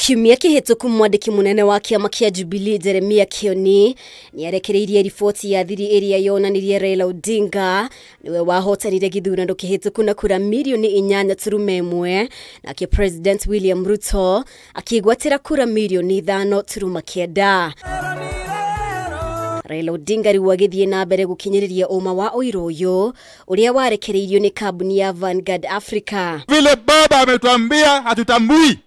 Kiumia kĩhĩtũku mwandĩki mũnene wa kĩama kĩa Jubilee Jeremiah Kioni nĩarekereirie riboti ya thiri ĩrĩa yonanirie Raila Odinga niwe wahotanire gĩthurano kĩhĩtũku na kura mirioni 8.1, nake President William Ruto akĩgwatĩra kura mirioni 5.9. Raila Odinga rĩu agĩthiĩ na mbere gũkinyĩrĩria ũma wa ũira ũyũ ũrĩa warekereirio nĩ kambuni ya Vanguard Africa. Vile baba ametuambia hatutambui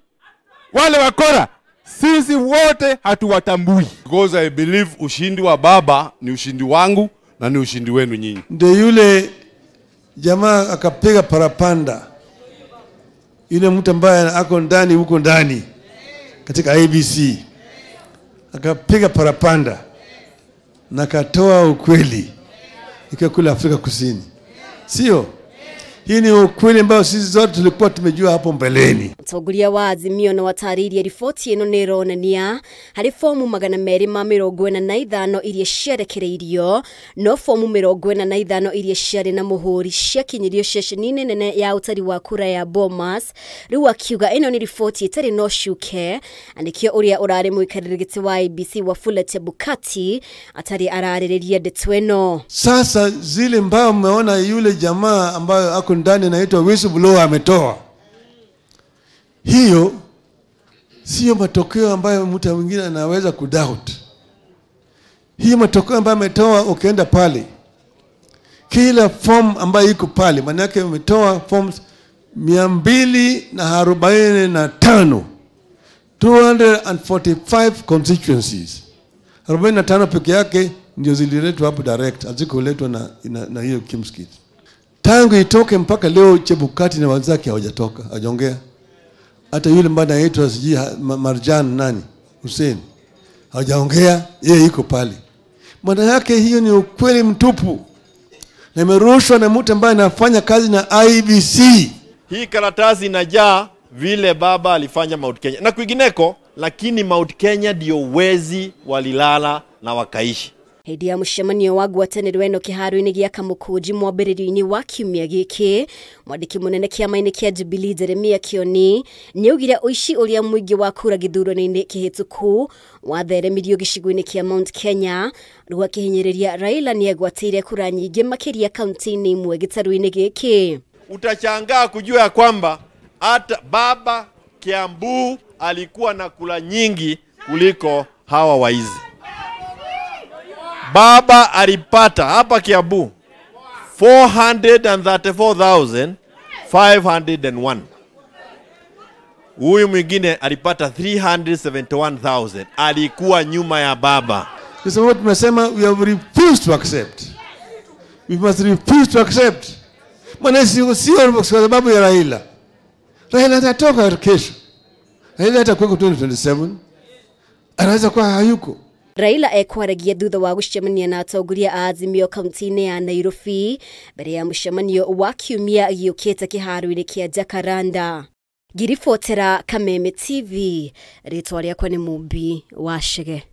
wale wakora, sisi wote hatuwatambui. Because I believe ushindi wa baba ni ushindi wangu na ni ushindi wenu nyinyi. Ndio yule jamaa akapiga parapanda, yule mtu ambaye ako ndani huko ndani katika ABC, akapiga parapanda na akatoa ukweli ikiwa kule Afrika Kusini. Sio? Hii ni ukweli ambao sisi zote tulikuwa tumejua hapo mbeleni. Mũtongoria wa Azimio na watarĩirie riboti ĩno nĩ ĩronania harĩ fomu 245 iria ciarekereirio, no fomu 45 iria ciarĩ na mũhũri ciakinyirio ceceni-inĩ nene ya ũtari wa kura ya Bomas. Rĩu akiuga ĩno nĩ riboti ĩtarĩ na ũcuke, na nĩkĩo ũrĩa ũrarĩ mũikarĩri gĩtĩ wa IEBC Wafula Chebukati atarĩ ararĩrĩria ndeto ĩno. Sasa zile mbao mmeona yule jamaa ambayo ako ndani anaitwa whistleblower ametoa, hiyo sio matokeo ambayo mtu mwingine anaweza kudoubt. Hiyo matokeo ambayo ametoa, ukienda pale kila form ambayo iko pale, maana yake ametoa forms 245, 245 constituencies. 45 peke yake ndio zililetwa hapo direct, hazikuletwa na hiyo Kimskit. Tangu itoke mpaka leo Chebukati na wenzake hawajatoka, hawajaongea. Hata yule mbada anaitwa sijui Marjan nani, Hussein, hawajaongea, yeye yuko pale. Maana yake hiyo ni ukweli mtupu. Na imerushwa na mtu ambaye anafanya kazi na IEBC. Hii karatasi inajaa vile baba alifanya Mount Kenya na kwingineko, lakini Mount Kenya ndio wezi walilala na wakaishi. Hĩndĩ ya mũcemanio wa ngwatanĩro ĩno kĩharo-inĩ gĩa Kamũkũnji mwambĩrĩrio-inĩ wa kiumia gĩkĩ, mwandĩki mũnene kĩama-inĩ kĩa Jubilee Jeremiah Kioni nĩaugire ũici ũrĩa mũingĩ wa kura gĩthurano-inĩ kĩhĩtũku watheremirio gĩcigo-inĩ kĩa Mount Kenya, rĩu akĩhinyĩrĩria Raila nĩegwatĩire kura nyingĩ makĩria kaunti-inĩ imwe gĩtarũ-inĩ gĩkĩ. Utashangaa kujua ya kwamba hata baba Kiambu alikuwa na kura nyingi kuliko hawa waizi. Baba alipata hapa Kiambu 434,501. Huyu mwingine alipata 371,000. Alikuwa nyuma ya baba. Kwa sababu tumesema we have refused to accept. We must refuse to accept. Maana sio kwa sababu ya Raila. Raila atatoka kesho. Raila atakuwa 2027. Anaweza kuwa hayuko. Raila ekwaragia thutha wa gũcemania na atongoria a Azimio kaunti-inĩ ya Nairobi mbere ya mũcemanio wa kiumia gĩũkĩte kĩharo-inĩ kĩa Jacaranda. Ngiribotera Kameme TV, rĩtwa rĩakwa nĩ Mumbi wa Chege.